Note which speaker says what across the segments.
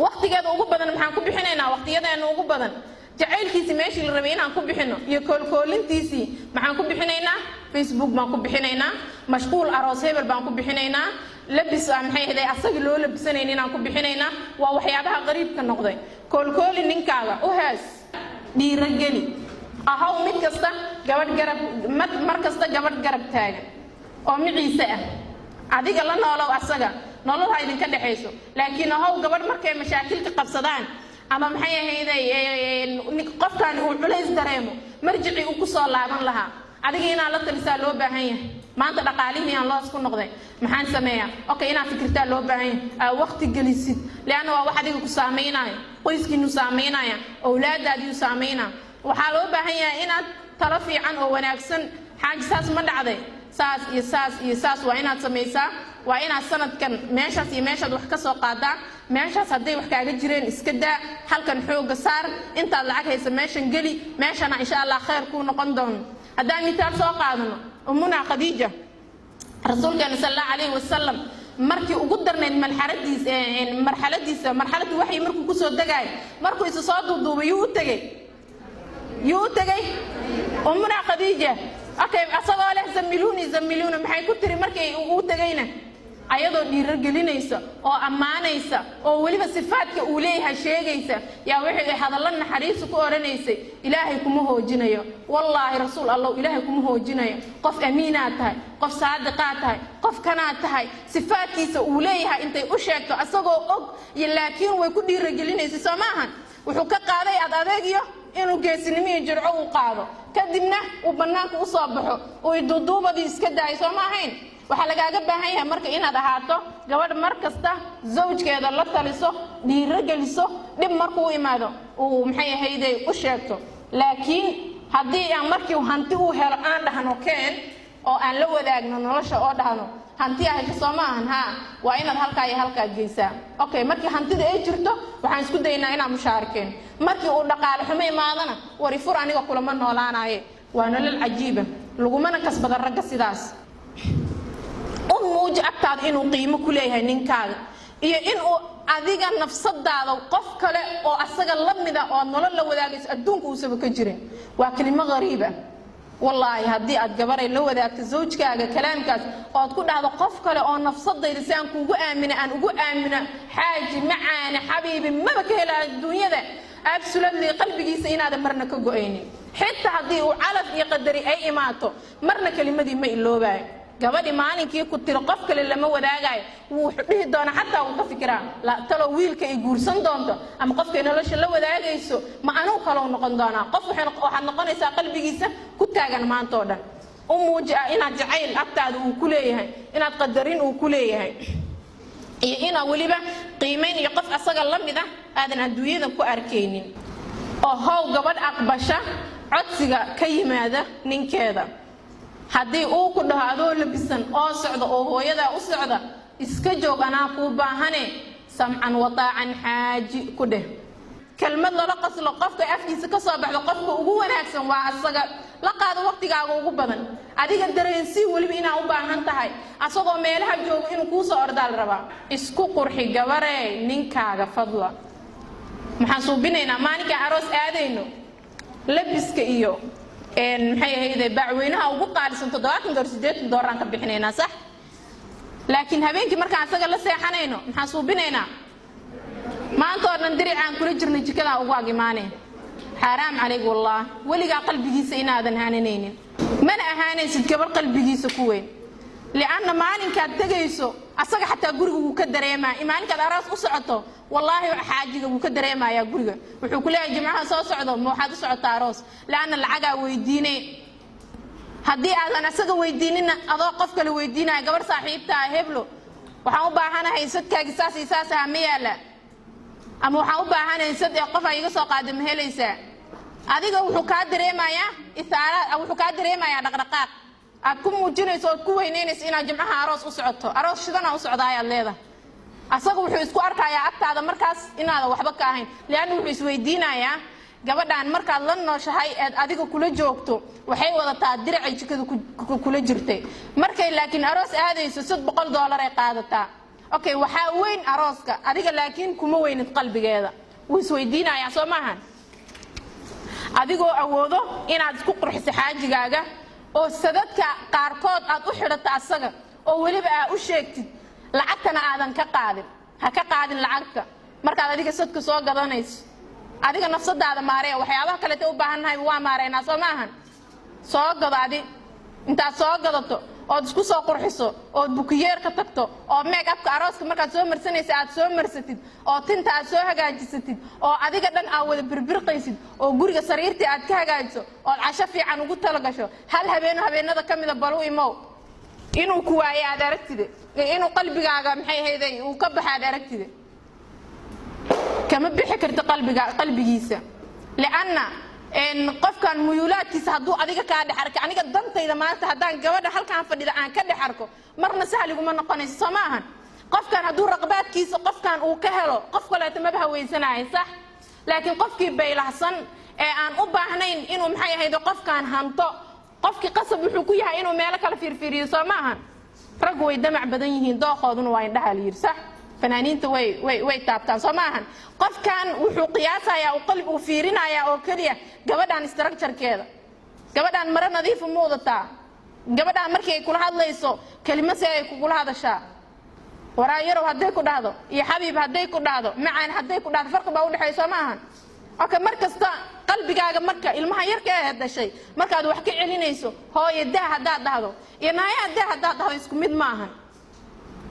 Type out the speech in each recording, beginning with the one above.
Speaker 1: Waqtigeeda ugu badan maxaan ku bixinaynaa? Waqtiyadeena ugu badan, jacaylkiisii meeshii la rabay inaan ku bixino iyo koolkoolintiisii, maxaan ku bixinaynaa? Facebook baan ku bixinaynaa, mashquul aroos hebel baan ku bixinaynaa, labis maxay ahayd asagii loo labisanayn inaan ku bixinaynaa. Waa waxyaabaha qariibka noqday. Koolkooli ninkaaga, u hees, dhiirageli, ahaw mid kasta gabadh garab, mar kasta gabadh garab taagan oo miciise ah. Adiga la noolow asaga, nolol ha idinka dhexayso, laakiin ahow gabadh markay mashaakilka qabsadaan ama maxay ahayday qofkan uu culays dareemo, marjicii uu kusoo laaban lahaa. Adiga inaad la talisaa loo baahan yahay. Maanta dhaqaalihii aan loos ku noqday, maxaan sameeyaa? Okay, inaad fikirtaa loo baahan yahay, aa waqti gelisid, leanna waa wax adiga ku saamaynayo, qoyskiinu saamaynaya, owlaadaadiiu saamaynaya. Waxaa loo baahan yahay inaad talo fiican oo wanaagsan: "Xaaji, saas ma dhacday? Saas iyo saas iyo saas waa inaad samaysaa, waa inaad sanadkan meeshaas iyo meeshaad wax ka soo qaadaa, meeshaas hadday wax kaaga jireen iska daa, halkan xooga saar, intaad lacag haysa meeshan geli, meeshana insha Allah khayr kuu noqon doono." Haddaan mitaal soo qaadano Ummuna Khadiija, rasuulkeena sal Allahu calayhi wasalam markii ugu darnayd marxaladiisa, marxaladiisa, marxaladii waxyi markuu kusoo degaay, markuu isa soo duuduubay, yuu u tegey? Yuu u tegey? Ummuna Khadiija. Okay, asagoo leh "Zammiluuni, zammiluuni", maxay ku tiri markay uu tegayna? Ayadoo dhiirogelinaysa oo ammaanaysa oo weliba sifaadka uu leeyahay sheegaysa, yaa waxay hadallo naxariisu ku odhanaysay: "Ilaahay kuma hoojinayo, wallaahi, rasuul Allow, Ilaahay kuma hoojinayo. Qof amiinaad tahay, qof saadiqaad tahay, qof kanaad tahay." Sifaadkiisa uu leeyahay intay u sheegto, asagoo og, laakiin way ku dhiirogelinaysay, soo maahan? Wuxuu ka qaaday ad adeegyo inuu geesinimo iyo jirco uu qaado, kadibna uu bannaanka u soo baxo, uu duuduubadii iska daayo, soo ma ahayn? Waxaa lagaaga baahan yahay marka inaad ahaato gabadh mar kasta zawjkeeda la taliso, dhiiro geliso, dhib markuu imaado uu maxay ahayde u sheegto. Laakiin haddii aan markii hanti uu helo aan dhahno "Keen" oo aan la wadaagno nolosha oo dhahno "Hanti a hesho, soo ma ahan? Haa, waa inaad halkaa iyo halkaa geysaa." Okay, markii hantida ay jirto waxaan isku daynaa inaan mushaarikeen. Markii uu dhaqaale xumo imaadana, "War ifur, aniga kulama noolaanaye." Waa nolol cajiiba, lagumana kasbada ragga sidaas. U muuji agtaada inuu qiimo ku leeyahay ninkaaga iyo inuu adiga nafsadaada qof kale oo asaga la mida oo aad nolol la wadaagayso adduunka uusaba ka jirin. Waa kelimo qariib ah wallaahi. Haddii aad gabaray la wadaagto zawjkaaga kalaamkaas ood ku dhahdo "Qof kale oo nafsadayda si aan kuugu aamina, aan ugu aamino, xaaji macaane, xabiibi, maba ka hela adduunyada," absolutely qalbigiisa inaadan marna ka go-aynin, xitaa haddii uu calaf iyo qadari ay imaato, marna kelimadii ma iloobaayo. Gabadhi maalinkii ku tiri "Qof kale lama wadaagayo," wuu dhihi doonaa, xataa wuu ka fikiraa: "Talow wiilka ay guursan doonto ama qofkay nolosha la wadaagayso ma anuu kalou noqon doonaa?" Qof waxaad noqonaysaa qalbigiisa ku taagan maanta oo dhan. U muuji ah inaad jacayl agtaada uu ku leeyahay, inaad qadarin uu ku leeyahay, iyo inaad weliba qiimayn iyo qof asaga la mid ah aadan adduunyada ku arkaynin. Oo how gabadh aqbasha codsiga ka yimaada ninkeeda. Haddii uu ku dhaho adoo labisan oo socda oo hooyadaa u socda "Iska joog, anaa kuu baahane," "Samcan wataacan, xaaji," ku dheh. Kelmad lala qaslo qofka afkiisa ka soo baxdo, qofka ugu wanaagsan waa asaga. La qaado waqtigaaga ugu badan. Adiga dareensii weliba inaa u baahan tahay. Asagoo meelaha joogo inuu kuu soo ordaa la rabaa. Isku qurxi, gabaree, ninkaaga fadla. Maxaan suubinaynaa maalinkaan aroos aadayno? Labiska iyo maxay ahayde bacweynaha ugu qaalisan $70, $80 aan ka bixinaynaa, sax? Laakiin habeenkii markaan asaga la seexanayno, maxaan suubinaynaa? Maanta oo dhan diricaan kula jirnay jikadaa ugu ag imaaneen. Xaaraam calayk wallah, weligaa qalbigiisa inaadan hananaynin, mana ahaanaysid gabar qalbigiisa ku weyn, lianna maalinkaad tegayso asaga xataa guriga wuu ka dareemaa. Maalinkaad aroos u socoto, wallaahi, xaajiga wuu ka dareemayaa guriga. Wuxuu ku leeyahay: "Jimcaha soo socdo ma waxaad u socotaa aroos?" Lianna lacagaa weydiine. Haddii aadan asaga weydiinina, adoo qof kale weydiinaya, gabar saaxiibtaa: "Heblo, waxaan u baahanahay sadkaagi saas iyo saas aha, ma yaala?" Ama "Waxaan u baahanahay sad ee qof aa iga soo qaada, ma helaysaa?" Adiga wuxuu kaa dareemayaa isaara, wuxuu kaa dareemayaa dhaqdhaqaaq aad ku muujinayso ood ku weyneynayso inaad jimcaha aroos u socoto. "Aroos shidana u socdaayaad leedahay." Asaga wuxuu isku arkayaa agtaada markaas inaadan waxba ka ahayn, leanna wuxuu isweydiinayaa: "Gabadhaan markaad la nooshahay eed adiga kula joogto waxay wadataa diracay jikada kula jirtay, markay laakiin aroos aadayso sad $100 ay qaadataa." Okay, waxaa weyn arooska adiga, laakiin kuma weynid qalbigeeda. Wuu isweydiinayaa, soo maahan? Adigoo awoodo inaad isku qurxiso xaajigaaga oo sadadka qaarkood aad u xidhato asaga, oo weliba aad u sheegtid, lacagtana aadan ka qaadin. Ha ka qaadin lacagta markaad adiga sadka soo gadanayso. Adiga nafsadaada maaree. Waxyaabaha kaleeta u baahannahay waa maareynaa, soo maahan? Soo gado adi. Intaad soo gadato ood isku soo qurxiso, ood bukiyeer ka tagto, oo make upka arooska markaad soo marsanaysa aad soo marsatid, oo tinta aad soo hagaajisatid, oo adiga dhan aad wada birbirqaysid, oo guriga sariirtii aad ka hagaajiso, ood casho fiican ugu talagasho, hal habeeno habeenada ka mida balu imow. Inuu ku waaye aad aragtide, inuu qalbigaaga, maxay ahayday, uu ka baxa aad aragtide. Kama bixi karti qalbiga, qalbigiisa, lianna qofkan muyuulaadkiisa hadduu adiga kaa dhex arkay. Aniga dantayda maanta haddaan gabadha halkaan fadhida aan ka dhex arko, marna sahliguma noqonayso, soo ma ahan? Qofkan hadduu raqbaadkiisa qofkan uu ka helo, qof kaleeto maba hawaysanaayo, sax? Laakiin qofkii baylahsan ee aan u baahnayn inuu, maxay ahayd, qofkan hanto, qofkii qasab wuxuu ku yahay inuu meelo kala fiirfiiriyo, soo ma ahan? Raggu way damac badan yihiin, dooqooduna waa indhaha la yidhi, sax? Fanaaniinta way taabtaan, soo ma ahan? Qofkan wuxuu qiyaasayaa, uu qalbi uu fiirinayaa oo keliya gabadhan structurekeeda. Gabadhan maro nadiifa ma wadataa? Gabadhan markii ay kula hadlayso, kelimo see ay kugula hadashaa? Waraa yarow hadday ku dhahdo iyo xabiib hadday ku dhahdo, macaan hadday ku dhahdo, farqi baa udhexeeya, soo ma ahan? Okay, mar kasta qalbigaaga marka ilmaha yarka ee dhashay markaad wax ka celinayso, hooyo daa haddaad dhahdo iyo naayaa daa haddaad dhahdo, isku mid ma ahan.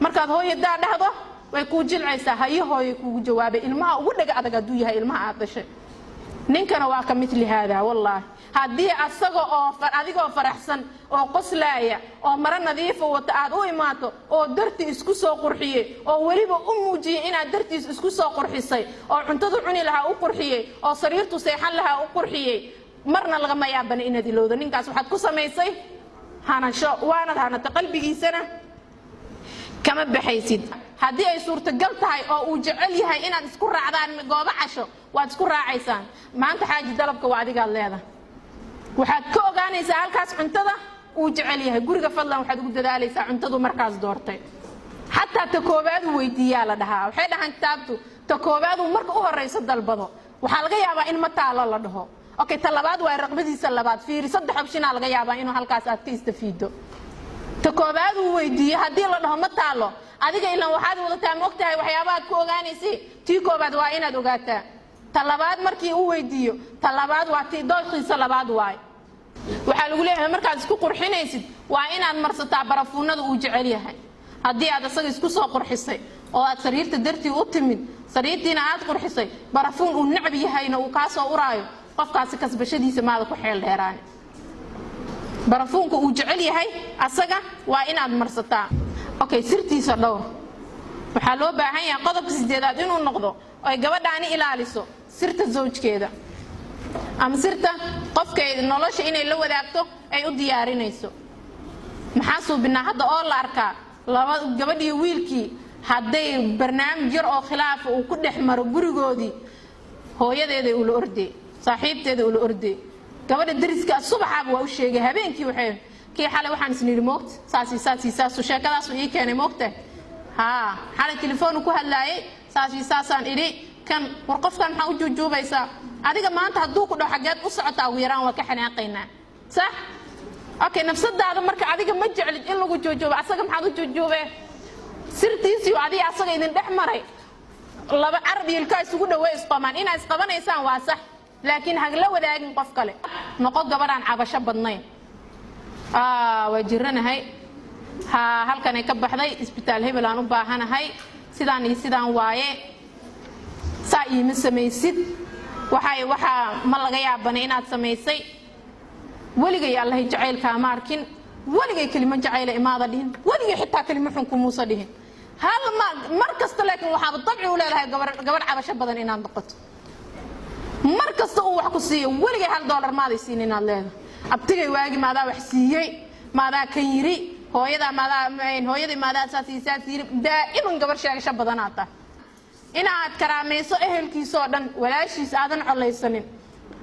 Speaker 1: Markaad hooyo daa dhahdo, way kuu jilcaysaa, hayo hooyo kugu jawaabay. Ilmaha ugu dhega adag hadduu yahay ilmaha aad dhashay. Ninkana waa ka mili haada. Wallaahi, haddii asaga oo adigoo faraxsan oo qoslaaya oo maro nadiifa wata aad u imaato, oo darti isku soo qurxiyey, oo weliba u muujiyey inaad dartiis isku soo qurxisay, oo cuntadu cuni lahaa u qurxiyey, oo sariirtu seexan lahaa u qurxiyey, marna lagama yaabana inaad ilowdo. Ninkaas waxaad ku samaysay hanasho, waanad hanata, qalbigiisana kama baxaysid. Haddii ay suurtagal tahay oo uu jecel yahay inaad isku raacdaan goobo casho, waad isku raacaysaan. Maanta xaaji dalabka waa adigaad leedahay. Waxaad ka ogaanaysaa halkaas cuntada uu jecel yahay. Guriga fadlan waxaad ugu dadaalaysaa cuntadu markaas doortay. Xataa ta koobaadu weydiiyaa la dhahaa. Waxay dhahaan kitaabtu, ta koobaadu marka u horeyso dalbado, waxaa laga yaabaa in ma taalo la dhaho. Okay, ta labaad waa raqbadiisa labaad. Fiiri, saddex optionaa laga yaabaa inuu halkaas aad ka istafiido. Ta koobaad uu weydiiyo haddii la dhaho ma taalo, adiga ilan waxaad wadataa, ma ogtahay waxyaabahaad ku ogaanaysay? Tii koobaad waa inaad ogaataa. Ta labaad markii uu weydiiyo, ta labaad waa tii doorkiisa labaad waay. Waxaa lagu leeyahay, markaad isku qurxinaysid, waa inaad marsataa barafuunada uu jecel yahay. Haddii aad isaga isku soo qurxisay oo aad sariirta dartii u timid, sariirtiina aad qurxisay, barafuun uu necab yahayna uu kaa soo uraayo, qofkaasi kasbashadiisa maada ku xeel dheeraani. Barafuunka uu jecel yahay asaga waa inaad marsataa. Okay, sirtiisa dhowr. Waxaa loo baahan yahay qodobka sideedaad inuu noqdo oy gabadhaani ilaaliso sirta zawjkeeda ama sirta qofkay nolosha inay la wadaagto ay u diyaarinayso. Maxaa suubinaa hadda oo la arkaa? Laba gabadhii wiilkii hadday barnaamij yar oo khilaafa uu ku dhex maro gurigoodii, hooyadeeday ula ordey, saaxiibteeda ula ordey, gabadha dariska subaxaaba waa u sheegay, habeenkii waxay kii xalay waxaan isnidhi, moogta, saasi saasi saasu sheekadaasu ii keenay, moogta, haa, xalay telefoonu ku hadlaayay, saasi saasaan idhi. Kan war, qofkan maxaa u juujuubaysaa adiga? Maanta hadduu ku dhaho xaggeed u socotaa, ugu yaraan waa ka xanaaqaynaa, sax? Okay, nafsadaada marka adiga ma jeclid in lagu juujuubo, asaga maxaad u juujuubee? Sirtiisiyo adiga asaga idin dhex maray, laba carab iyo ilkaa isugu dhawey isqomaan. Inaad isqabanaysaan waa sax, laakiin hagla wadaagin qof kale. Noqo gabadhaan cabasho badnayn. Waa jiranahay, ha, halkanay ka baxday, isbitaal hebel aan u baahanahay, sidaan iyo sidaan waaye, saa iima samaysid. Waxay waxaa ma laga yaabanay inaad samaysay. Weligay allahay jacaylkaama arkin, weligay kelimo jacayla imaada dhihin, weligay xitaa kelimo xun kumuusa dhihin. Hal ma mar kasta, laakiin waxaaba dabci u leedahay gabar gabadh cabasho badan inaad noqoto. Mar kasta uu wax ku siiyo, weligay $1 maaday siin inaad leedahay. Abtigay waagi maadaa wax siiyey, maadaa kan yiri, hooyadaa maadaa, hooyadii maadaa saas iyo saas yiri. Daa'iman gabar sheegasho badanaad tahay. Inaad karaamayso ehelkiisoo dhan, walaashiis aadan colaysanin.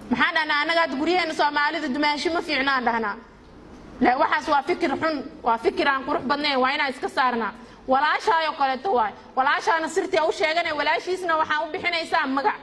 Speaker 1: Maxaan dhahnaa annaga hadda guryaheena Soomaalida? Dumaashi ma fiicnaan dhahnaa. Waxaas waa fikir xun, waa fikir aan qurux badnayn, waa inaan iska saarnaa. Walaashaayoo kaleeto waay. Walaashaana sirtii u sheegana, walaashiisna waxaa u bixinaysaa magac.